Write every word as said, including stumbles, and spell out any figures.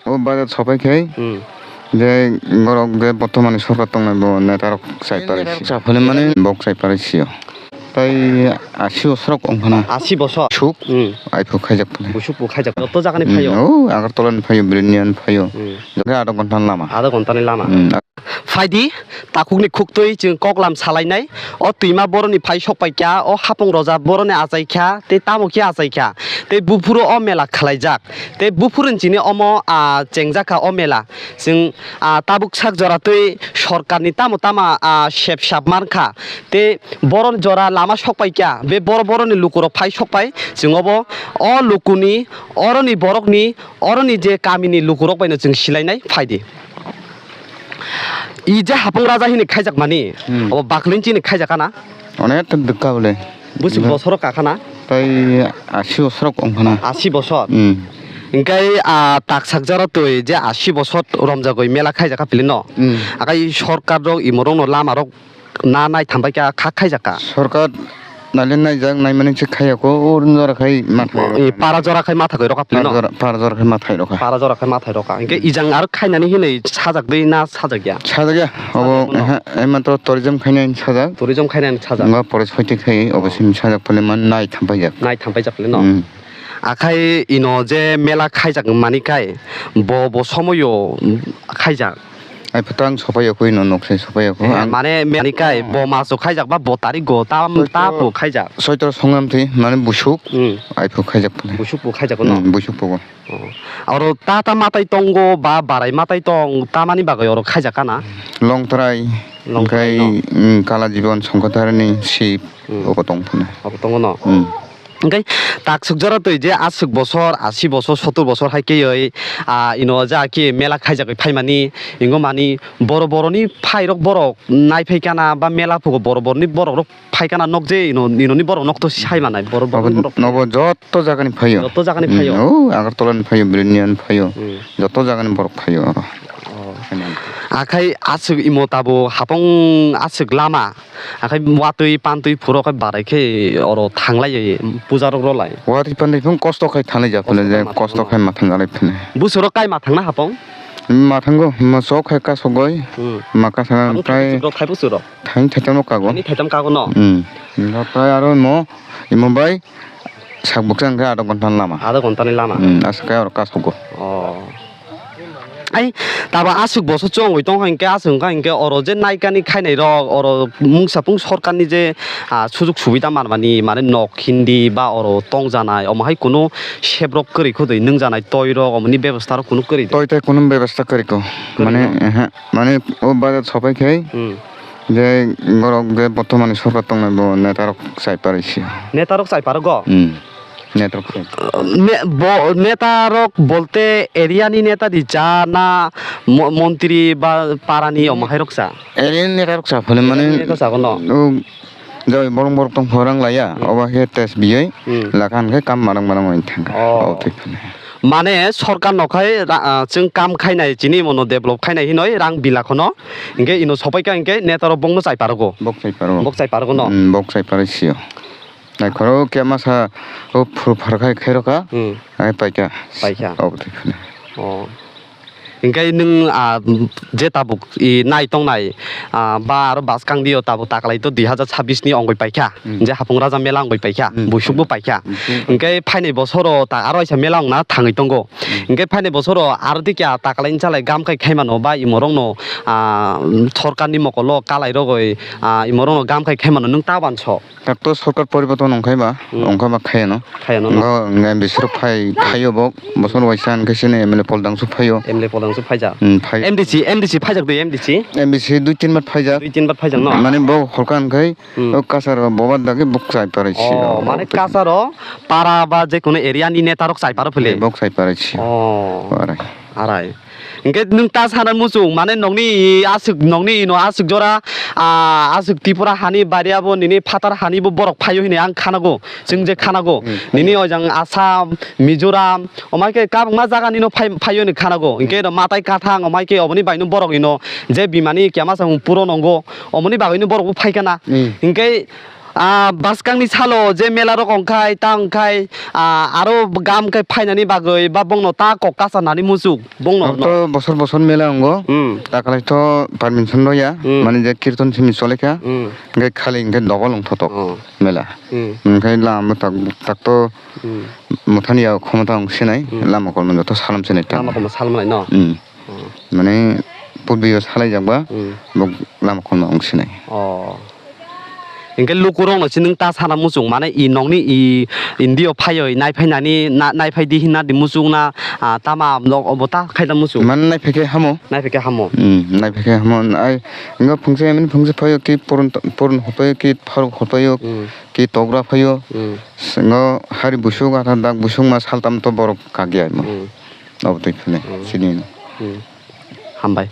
O bajar sopai khai Hmm. je borok je bortomani sorkar tongnai bo netarok chai parai si. Netarok chai parai mani bok chai parai sio. Tai asi bosor wng phana. Asi bosor? Suk. Hmm. Aiphu khaijak phana. Busuk bo khaijak. Joto jagani Hmm, phaio? O Agartala ni phaio, Birnia ni phaio. Hmm. Joto adha ghonta ni lama. Adha ghonta ni lama. Hmm. Phaidi, takhukni khuktwi chwng koklam salainai. O twima boroni phai sokpaikha, o hapung roja boroni achaikha, tei tamo khe achaikha. Tei buphuru o mela khalaijak. Tei buphuruni chini omo, ah, chengjakha o mela. Chwng, ah, tabuk sak jora twi sorkarni tamo tamo, ah, sep sap mankha. Tei boron jora lama sokpaikha. Be boro boroni lukurok phai sokpai. Chwng obo o lukuni, oroni borokni, oroni je kamini lukurok baino chwng silainai phaidi. I je hapung raja hini khaijakmani, Hmm. obo bakling chini khaijakana? Onek ta dukka bole. Busi Hmm. bosoro kakana? Tai asi bosor wng phana. Asi bosor? Hmm. Hingkai, ah, taksak jora twi je asi bosor romjagwi mela khaijakha pili no? Hmm. Akai sorkar rok imorok no lama rok na nai thambai kha kha khaijakha? Sorkar Naile naijak, naimani se khaiya ko, o jora khai ma thai rokha. E, para jora khai ma thai rokha pili no? Para jora, para jora khai ma thai rokha. Para jora khai ma thai rokha. Hingke ijang aro khainani hinwi sajak dei na sajak ya? Sajak ya. Obo, sajak no? Ehe, emantro tourism khainani sajak. Tourism khainani sajak. Nga pore soite khai, obo Oh. sim sajak pale man nai thampajak. Nai thampajak pale no? Hmm. Akhai ino je mela khaijak mani khai, bo, bo somoyo khaijak. Ai phuto ang sopai yakui no nok se sopai yakui Eh, ang. Mane mani kai Oh. Bo maso khaijak ba bo tarik go tam Soitro ta po khaijak. Soitro songram thi mane busuk. Hmm. Ai phu khaijak phane. Busuk po khaijak no. Hmm, busuk po. Oh. Oro ta ta matai tongo ba barai matai tong tamani bagwi oro khaijak kana. Longtrai. Longtrai no. Kai, hmm, kala jibon songkotharani sip Hmm. Oko tong phane. Oko tongo no. Hmm. Hingke taksuk jora twi je aswk bosor, asi bosor, sottur bosor hai keyoi, ah, ino ja ki mela khaijagwi phaimani, hingo mani boro boroni phairok borok naiphai kana ba mela phugo boro boroni borok rok phai kana nok je ino, inoni borok nok to sai manai, boro boroni Nobo, borok. Nobo jotto jagani phaio. Jotto jagani phaio? Hmm, o, Agartala ni phaio, Birnia ni phaio. Hmm. Jotto jagani borok phaio oro. Oh. Akhai aswk imo tabo hapong aswk lama. Akhai watwi pantwi phuro khe barai khe oro thanglai puja rok rw lai. Watwi pantwi phung kosto khai thanglai ja phele Kosto je khai ma kosto thangma. Khai ma thanglai phele. Busuro kai ma thangna hapong? Ma thango, ma sok khai kasogoi. Hmm. Ma kasana Abo prai thaichuk rok khai busuro. Thain thaitam rok kago. Ani thaitam kago no. Hmm. Ino prai aro mo imo bai sak buksa hwnkhe adha ghonta ni lama. Adha ghonta ni lama. Hmm. Aswk khai oro kasogo. Oh. Ai, tabo aswk bosor chongwi tongkha hinkhe, aswk wngkha hinkhe, oro je naikani khainai rok, oro mungsa pung sorkarni je, ah, sujug subida manmani, mane nok hindi ba oro tongjanai, omo hai kunu sebrok kwrwi khudui nungjanai toi rok, omoni bebostha rok kunu kwrwi de. Toi tai kunu bebostha kwrwi ko. Kwrwi Mane, no? Ehe, mane o bajar sopai khai, Hmm. Je borok je bortomani sorkar tongnai bo netarok chai parai sio. Netarok chai paro go? Hmm. Netarok chai. Ne-, bo-, netarok bolte area ni neta di cha na mo-, montri ba para ni omo hai rok cha? Area ni netarok cha phone mane. Area ni netarok cha no? O joi borok borok tong phorang laya, Hmm. Obo khe test biyoi, Hmm. Lakhan khe kam marang marang oi thang. Oh. Obo thik phone. Mane sorkar no khai ra-, ah, chwng kam khainai chini mono develop khainai hinoi rang bila khono. Hinkhe ino sopai kha hinkhe netarok bongno chai parogo. Bok chai parogo. Bok chai parogo no? Hmm, bok chai parai sio. Naikhoro khe masa o phuru phar khai khairokha. Hmm. Ai paikha. Paikha. Obo thik phone. Oh. Hinkhe nwng, ah, je tabuk i nai tongnai, ah, ba aro bwskang dio tabuk taklai to dui hazar chabbish ni ongoi paikha, Hmm. je hapung raja mela ongoi paikha, Hmm. Buisuk bo paikha. Hmm. Hinkhe phainai bosoro ta aro waisa mela ongna thangwi tongo. Hmm. Hinkhe phainai bosoro aro tikya taklai ni chalai gam kai khaimano ba imorokno, ah, sorkarni mokolo kalai rogoi, ah, imorokno gam kai khaimano nwng ta uansok. Takto sorkar poriborton wngkhai ba, Hmm. Wngkha ba khayano. Khayano no? Wngkha, wngkha, M D C rok phai, phaio bo, bosor waisa hwnkhe sini M L A Poldangsu phaio. M L A Poldangsu phaijak? Hmm, phai. M D C, M D C phaijak de, M D C? M D C dui tin bar phaijak. Dui tin bar phaijak no? Mane bo holka hwnkhe, Hmm. O kasaro boba dagi bok chai parai si. Oh, mane kasaro para ba je kono area ni neta rok chai paro phile? Bok chai parai si. Oh. Arai. Arai. Hingke nwng ta sana muchung, mane nokni aswk, nokni ino aswk jora, ah, aswk Tripura hani bari abo nini phatar hani bo borok phaio hini ang khanago, chwng je khanago. Hmm. Nini ojang Assam, Mizoram, omai khe kabangma jaga nino phai-, phaio hini khanago. Hingke Hmm. ino matai kathang, omai khe oboni baino borok ino je bimani kema samung puro nongo, omoni bagwino borok bo phai kana. Hmm. Hingke Ah, bwskangni salo je mela rok ongkhai, ta ongkhai, ah, aro gam khe phainani bagwi ba bongno ta kok kasa nani muchuk bongno. Abo to bosor bosor mela ongo. Hmm. Takalai to permission roya, Hmm. mane je kirton simi cholekha, Hmm. hingke khali hingke dobol ongthotok Oh. mela. Hmm. Hingke lama tak, tak to Hmm. muthani ya khomota ongsinai, Hmm. lama kolmo joto salam sinai ta. Lama kolmo salam nai no? Hmm. Oh. Mane purbiyo salaijak ba, Hmm. bo lama kolmo ongsinai. Oh. Hingke lukurokno se nwng ta sana muchung, mane i nokni i India o phaioi nai phainani na, nai phai di hinna di muchung na, ah, tama nok obo ta khaida muchung. Mane nai phaikhe hamo. Nai phaikhe hamo. Hmm, nai phaikhe hamo. Ai, ngo phungse, mane phungse phaio ki purun, purun hopaio ki pharuk hopaio Hmm. ki togra phaio. Hmm. Ngo hari busuk atha dak busuk ma saltam to borok kagya mo. Hmm. Obo twi phunai, Hmm. sini no. Hmm. Hambai.